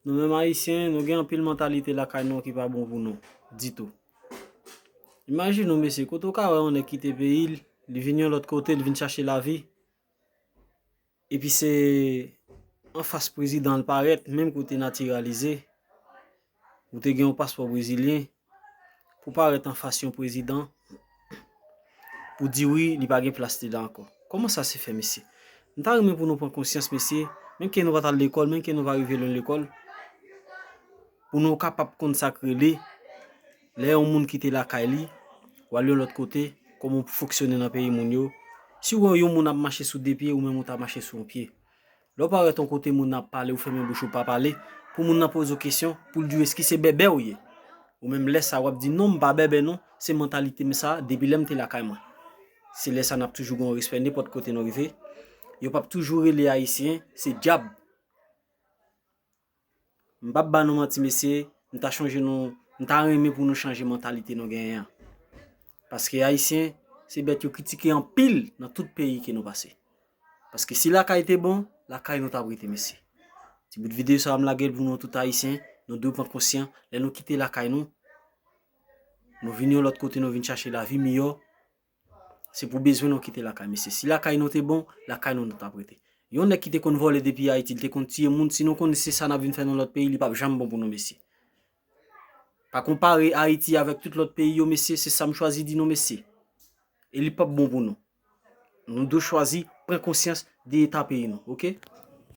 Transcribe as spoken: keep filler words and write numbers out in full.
Nou menm Ayisyen, nou gen anpil mantalite lakay nou ki pa bon pou nou ditou. Imajine w, mesye, kote w ka wè yon nèg kite peyi l, li vin yon lòt kote, li vin chache lavi. Epi se anfas prezidan l parèt, menm ke w te natiralize, ou te gen yon paspò brezilyen, pou parèt anfas yon prezidan, pou di wi, li pa gen plas li la ankò. Kòman sa se fè, mesye? M ta renmen pou nou pran konsyans, mesye, menm ke nou pa t al lekòl, menm ke nou pa rive lwen lekòl, pou nou kapab konn sa k rele lè yon moun kite lakay li, w al yon lòt kote, kòman w fonksyone nan peyi moun yo. Si w wè yon moun ap mache sou de pye, ou menm ou ta mache sou yon pye. Lè w parèt yon kote moun nan ap pale, ou fèmen bouch ou pa pale, pou moun nan poze w kesyon, pou l di w eski se bèbè w ye. Ou menm lè sa w ap di non, m pa bèbè non, se mantalite m sa depi lè m te lakay mwen. Se lè sa n ap toujou gen yon respè nenpòt kote nou rive. Yo p ap toujou rele Ayisyen se dyab. M p ap ba nou manti, mesye, m ta chonje nou, m ta renmen pou nou chanje mantalite nou genyen an. Paske Ayisyen, se bèt yo kritike anpil nan tout peyi ke nou pase. Paske si lakay te bon, lakay nou t ap rete, mesye. Ti bout videyo sa a m lage l pou nou tout Ayisyen, nou dwe pran konsyan, lè nou kite lakay nou, nou vin yon lòt kote, nou vin chache lavi miyò, se pou bezwen nou kite lakay, mesye. Si lakay nou te bon, lakay nou nou t ap rete. Yon nèg ki te konn vòlè depi Ayiti, li te konn tiye moun, si nou konn se sa n ap vin fè nan lòt peyi, li p ap janm bon pou nou, mesye. Pa konpare Ayiti avèk tout lòt peyi yo, mesye, se sa m chwazi di nou, mesye. E li p ap bon pou nou. Nou dwe chwazi pran konsyans de eta peyi nou, oke?